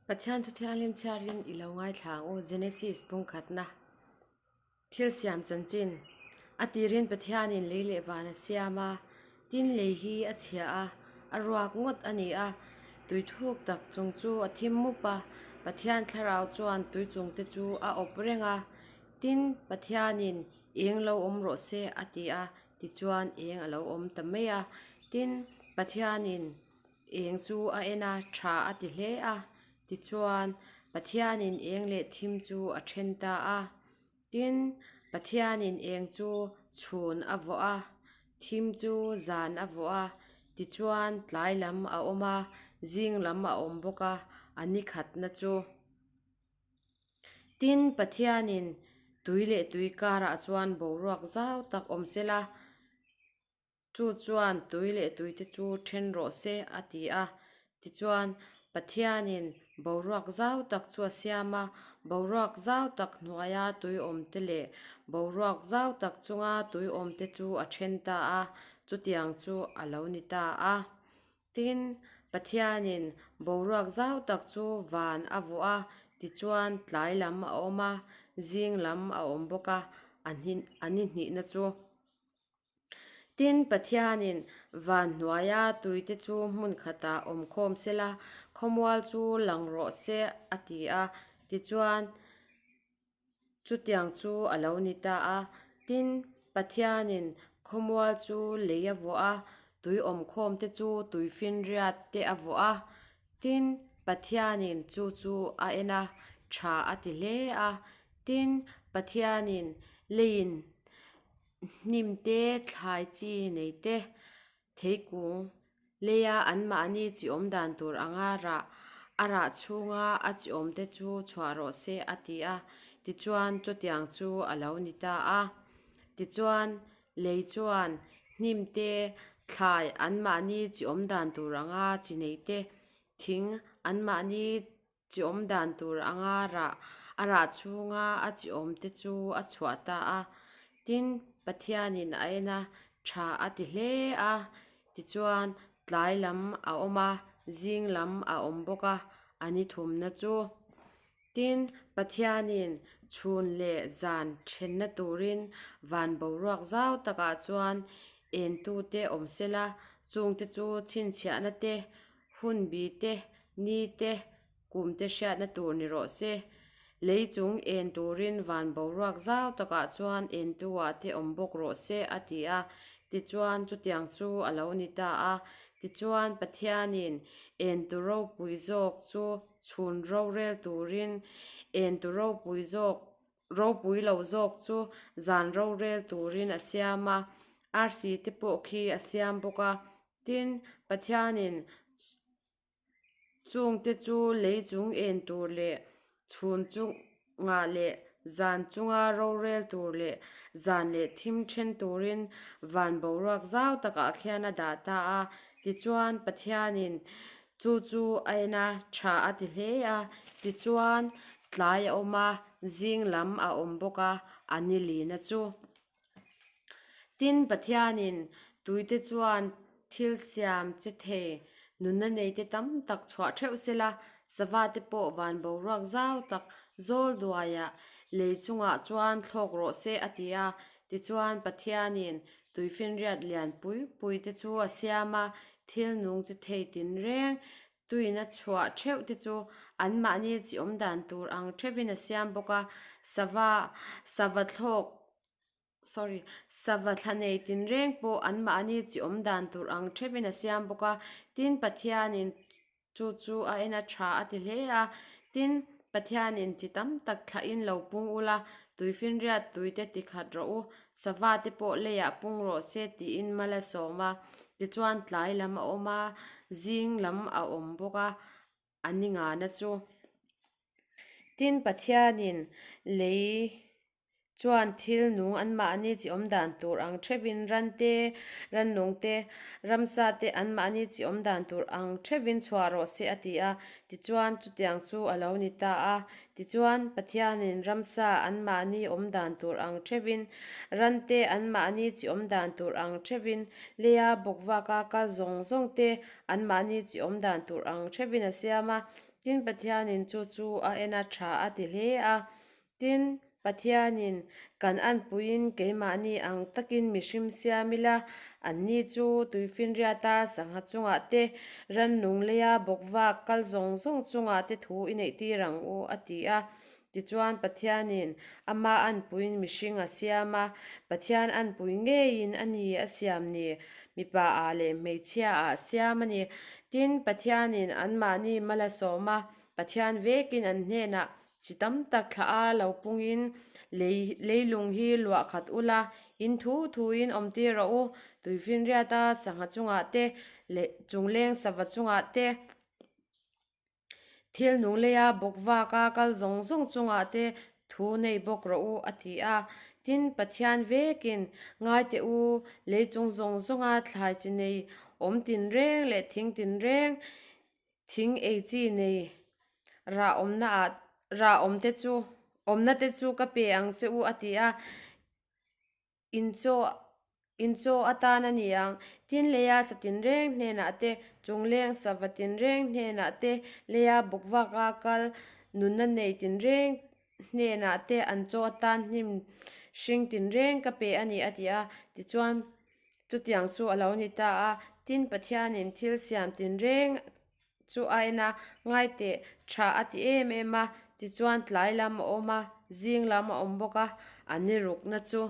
Pathian chu thianghlim chhiarin i lo ngaithla ang u, Genesis pungkhatna thil siam chanchin. A tirin Pathianin lei leh van a siam a, tin lei hi a chhia a, a ruak ngawt a ni a. Tui thuk tak chung chu a thim mup a, Pathian thlarau chuan tui chung te chu a awp reng a. Tin, Pathianin eng lo awm rawh se a ti a, tichuan eng a lo awm ta mai a. Tin, Pathianin Eng chu a en a, tha a ti hle a. Tichuan, Pathianin eng leh thim chu a then ta a. Tin, Pathianin eng chu chhun a vawh a, thim chu zan a vawh a. Tichuan, tlai lam a awm a, zing lam a awm bawk a, a ni khatna chu. Tin, Pathianin tui leh tui karah chuan boruak zau tak awm sela, Chu chuan tui leh tuite chu then rawh se, a ti a. Tichuan, Pathianin boruak zau tak chu a siam a, boruak zau tak hnuaia tui awmte leh boruak zau tak chunga tui awmte chu a then ta a, chutiang chu a lo ni ta a. Tin, Pathianin boruak zau tak chu van a vuah a, tichuan tlai lam a awm a, zing lam a awm bawk a, a ni hnihna chu. Tin, Pathianin van hnuaia tuite chu hmun khatah awm khawm sela, khawmual chu lang rawh se a ti a. Tichuan, chutiang chu a lo ni ta a. Tin, Pathianin khawmual chu lei a vuah a, tui awm khawmte chu tuifinriat te a vuah a. Tin, Pathianin chu chu a en a, tha a ti hle a. Tin, Pathianin leiin Hnim te, thlai chi nei te, theikung leia anmahni chi awm dan tur anga rah a rah chhunga a chi awm te chu chhuah rawh se a ti a, tichuan chutiang chu a lo ni ta a. Tichuan lei chuan hnim te, thlai anmahni chi awm dan tur anga chi nei te, thing anmahni Chi awm dan tur anga rah a rah chhunga a chi awm te chu a chhuah ta a. Tin, Pathianin a en a, tha a ti hle a. Tichuan, tlai lam a awm a, zing lam a awm bawk a, a ni thumna chu. Tin, Pathianin chhun leh zan thenna turin van boruak zau takah chuan entute awm sela, chungte chu chhinchhiahna te, Hun bi te, ni te, kum te hriatna tur ni rawh se. Lei chung en turin van boruak zau takah chuan entu-ah te awm bawk rawh se, a ti a. Tichuan, chutiang chu a lo ni ta a. Tichuan, Pathianin entu ropui zawk chu chhun rorel turin entu ropui zawk ropui lo zawk chu zan rorel turin a siam a. Arsi te pawh khi a siam bawk a. Tin, Pathianin chungte chu lei chung en tur leh chhun chungah leh zan chunga rorel tur leh zan leh thim then turin van boruak zau takah khian a dah ta a. Tichuan, Pathianin chu chu a en a, tha a ti hle a. Tichuan, tlai a awm a, zing lam a awm bawk a, a ni lina chu. Tin, Pathianin tuite chuan thil siam che thei nunna neite tam tak chhuah theuh sela, savate pawh van boruak zau tak zawl duaiah lei chungah chuan thlawk rawh se a ti a. Tichuan, Pathianin tuifinriat lian pui puite chu a siam a, thil nung che thei tinreng Tuin a chhuah theuh te chu anmahni chi awm dan tur ang theuhin a siam bawk a, sava sava thlawk sorry sava thla nei tinreng pawh anmahni chi awm dan tur ang theuhin a siam bawk a, tin Pathianin chu chu a en a tha a ti hle a, tin Pathianin chi tam tak thlahin lo pung ula, tuifinriat tuite ti khat rawh u, Sava te pawh leiah pung rawh se tiin mal a sawm a, tichuan tlai lam a awm a, zing lam a awm bawk a, a ni ngana chu. Tin, Pathianin lei Chuan thil nung anmahni chi awm dan tur ang theuhin ran te, rannung te, ramsa te anmahni chi awm dan tur ang theuhin chhuah rawh se a ti a. Tichuan chutiang chu a lo ni ta a. Tichuan Pathianin ramsa anmahni awm dan tur ang theuhin, ran te anmahni chi awm dan tur ang theuhin, leia bawkvaka kal zawng zawng te anmahni chi awm dan tur ang theuhin a siam a. Tin Pathianin chu chu a en a tha a ti hle a. Tin, Pathianin kan anpuiin keimahni ang takin mihrim siam ila, anni chu tuifinriata sangha chungah te, rannung leia bawkvak kal zawng zawng chungah te thu i neihtir ang u, a ti a. Tichuan, Pathianin ama anpuiin mihring a siam a, Pathian anpui ngeiin a ni a siam ni, mipa ah leh hmeichhia ah siam a ni. Tin, Pathianin anmahni mal a sawm a, Pathian vekin an hnenah Chi tam tak thla a lo pungin lei leilung hi luah khat ula, in thu thuin awm tir rawh u. Tuifinriata sangha chungah te leh chungleng sava chungah te, thil nung leia bawkvaka kal zawng zawng chungah te thu nei bawk rawh u, a ti a. Tin, Pathian vekin, Ngai teh u, lei chung zawng zawnga thlai chi nei awm tinreng leh thing tinreng, Thing ei chi nei rah awmna ah rah awm te chu awmna te chu ka pe ang che u a ti a, in chaw in chaw atan a ni ang. Tin leia sa tinreng hnenah te, chungleng sava tinreng hnenah te, leia bawkvaka kal nunna nei tinreng hnenah te an chaw atan hnim hring tinreng ka pe a ni a ti a. Tichuan Chutiang chu a lo ni ta a, tin Pathianin thil siam tinreng chu a en a, ngaiteh tha a ti em em a, tichuan tlai lam a awm a, zing lam a awm bawk a, a ni rukna chu.